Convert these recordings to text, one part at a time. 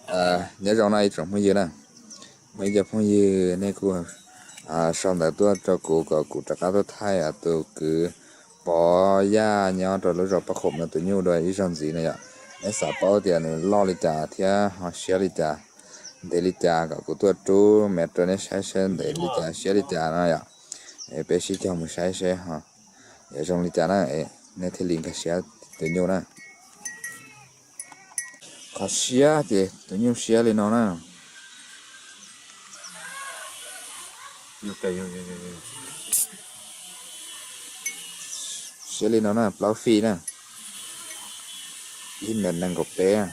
Nyob zoo no ib tsoom phooj ywg na, muaj ib co phooj ywg nej kuj sau ntawv tuaj rau kuv kom kuv rov qab tuaj thaij tus kwv pov yaj nyob rau lub zos Paj Khoom no tus nyuj dua ib zaug ntxiv no yom. Nej xav paub tias nws loj li cas thiab ho siab li cas, ntev li cas kom kuv tuaj rub mev rau nej saib saib ntev li cas siab li cas no yom. Peb sib cog mus saib seb ho yuav zoo li cas na, nej thiaj li nkag siab tus nyuj na. Qhov siab ces tus nyuj siab li no na. Siab li no na, plaub feet na, ib mev nees nkaum peb.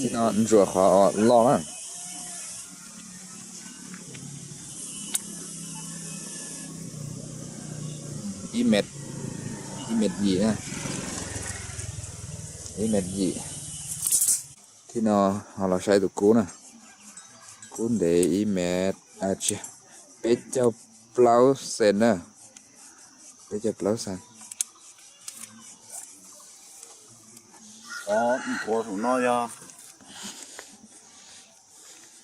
Tib no ntsuas qhov loj na. Ib mev, ib mev yim na, ib mev yim. Tib no ho los saib tus kub na, kub ntev ib mev, tsis, peb caug plaub xees na, peb caug plaub xees. Qhov nthuav saum no yog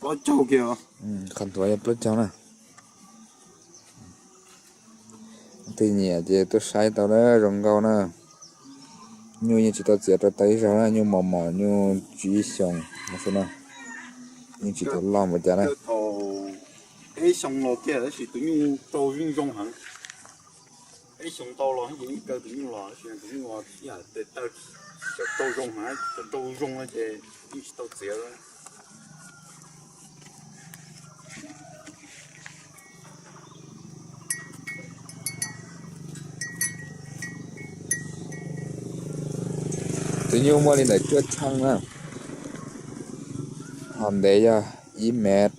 plaub caug kiag. Qhov nthuav yog plaub caug na. Leej twg nyiam ces tuaj saib tau na, zoo nkauj na. Nyuj yeej tsis tau txiav rau tau ib zaug na, nyuj mos mos nyuj tsib xyoos no xwb na, yeej tsis tau loj npaum cas na. Peb xyoo los kiag tab sis tus nyuj rau zoo zoo heev. Peb xyoo tau los ces yeej kaw tus nyuj los tab sis tus nyuj ib yam tes taw tseem rau zoo heev, tseem rau zoo ces yeej tsis tau txiav. Tus nyuj muaj li ntawm cuaj txheej na, ho ntev yog ib mev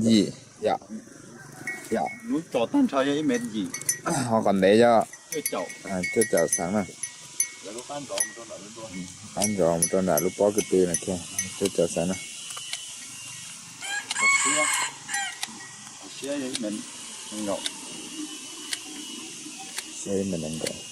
yim, ho qhov ntev yog cuaj caum xees na. Qab ntsov mus rau nram lub pob kwv tw no kiag cuaj caum xees na. Siab ib mev nees nkaum.